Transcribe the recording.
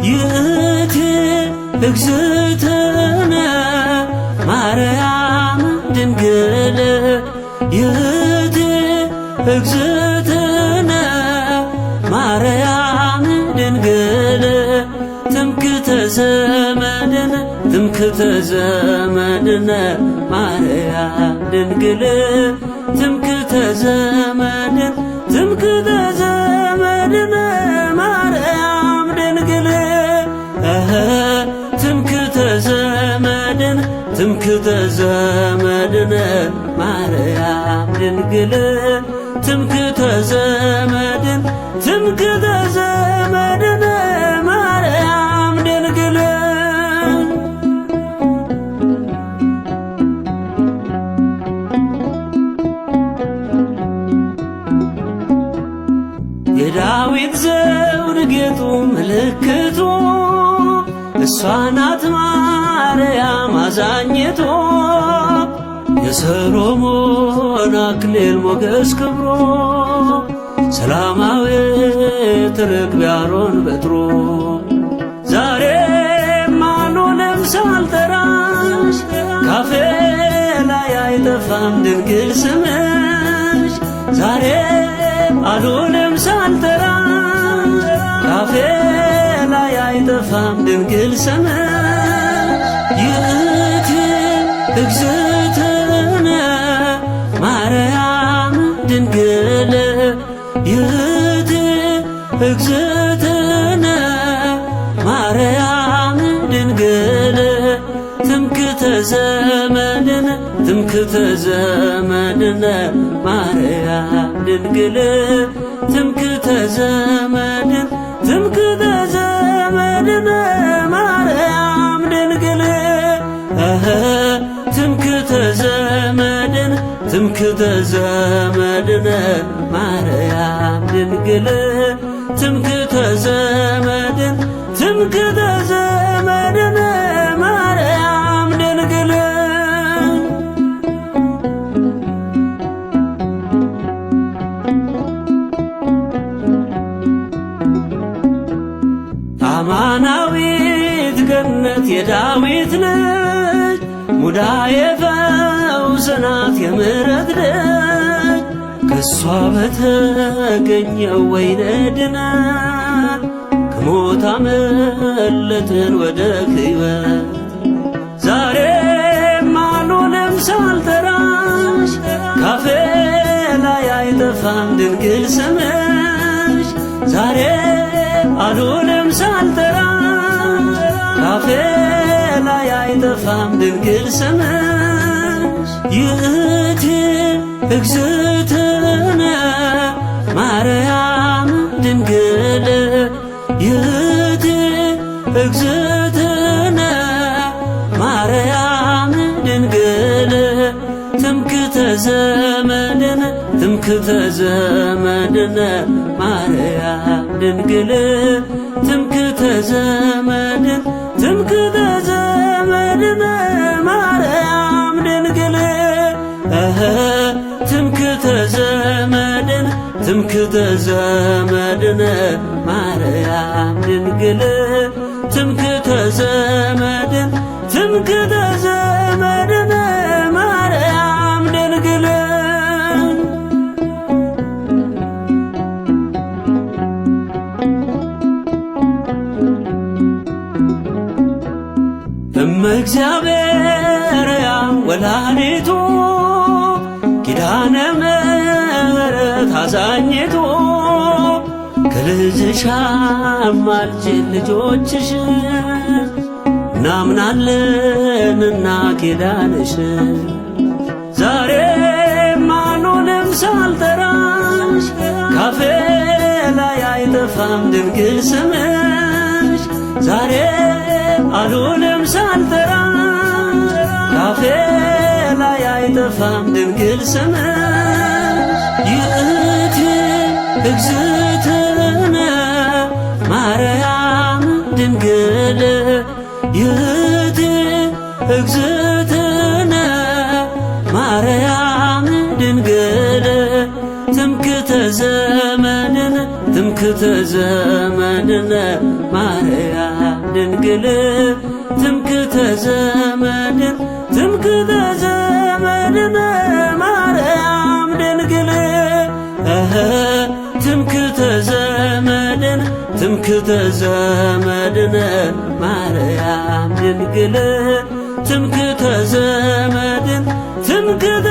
ይእቲ እግዝእትነ ማርያም ድንግል ይእቲ እግዝእትነ ማርያም ድንግል ትምክህተ ዘመድነ ትምክህተ ዘመድነ ማርያም ድንግል ትምክህተ ዘመድነ ትምክህተ ዘመድነ ማርያም ድንግል እህ ትምክህተ ዘመድነ ትምክህተ ዘመድነ ማርያም ድንግል ትምክህተ ዘመድነ ትምክህተ ዘመድነ ማርያም ድንግል። የዳዊት ዘውድ ጌጡ ምልክቱ እሷ ናት ማርያም አዛኝቱ የሰሎሞን አክሊል ሞገስ ክብሮ ሰላማዊት ርግብ ያሮን በትሮ ዛሬም አልውልም ሳልጠራሽ ካፌ ላይ አይጠፋም ድንግል ስምሽ ዛሬ አልውልም ሳልጠራሽ ካፌ ላይ አይጠፋም ድንግል ስምሽ ይእቲ እግዝእትነ ማርያም ድንግል ይእቲ እግዝእትነ ማርያም ድንግል ትምክህተ ዘመድነ ትምክህተ ዘመድነ ማርያም ድንግል ትምክህተ ዘመድነ ትምክህተ ዘመድነ ማርያም ድንግል እህ ትምክህተ ዘመድነ ትምክህተ ዘመድነ ማርያም ድንግል ትምክህተ ዘመድነ ትምክህተ ዘመድነ ማርያም ድንግል። አማናዊት ገነት የዳዊት ልጅ ሙዳየ ፈውስ ናት የምሕረት ደጅ ከእሷ በተገኘው ወይነ ድነን ከሞት አመለጥን ወደ ሕይወት ዛሬም አልውልም ሳልጠራሽ ካፌ ላይ አይጠፋም ድንግል ስምሽ ዛሬ አልውልም ሳልጠራሽ ካፌ ላይ አይጠፋም ድንግል ስምሽ ይእቲ እግዝእትነ ማርያም ድንግል ይእቲ እግዝእትነ ማርያም ድንግል ትምክህተ ዘመድነ ትምክህተ ዘመድነ ማርያም ድንግል ትምክህተ ዘመድነ ትምክህተ ዘመድነ ማርያም ድንግል እህ ትምክህተ ዘመድነ ትምክህተ ዘመድነ ማርያም ድንግል ትምክህተ ዘመድነ ትምክህተ ዘመድነ ማርያም ድንግል። እመ እግዚአብሔር ያ ወላዲቱ ኪዳነ ምሕረት አዛኝቱ ከልጅሽ አማልጅን ልጆችሽ እናምናለንና ኪዳንሽ ዛሬም አልውልም ሳልጠራሽ ካፌ ላይ አይጠፋም ድንግል ስምሽ ዛሬ አልውልም ሳልጠራሽ ካፌ ላይ አይጠፋም ድንግል ስምሽ ይእቲ እግዝእትነ ማርያም ድንግል ይእቲ እግዝእትነ ማርያም ድንግል ትምክህተ ዘመድነ ትምክህተ ዘመድነ ማርያም ድንግል ትምክህተ ዘመድን ትምክህተ ዘመድን ማርያም ድንግል ትምክህተ ዘመድን ትምክህተ ዘመድን ማርያም ድንግል ትምክህተ ዘመድን ትምክህተ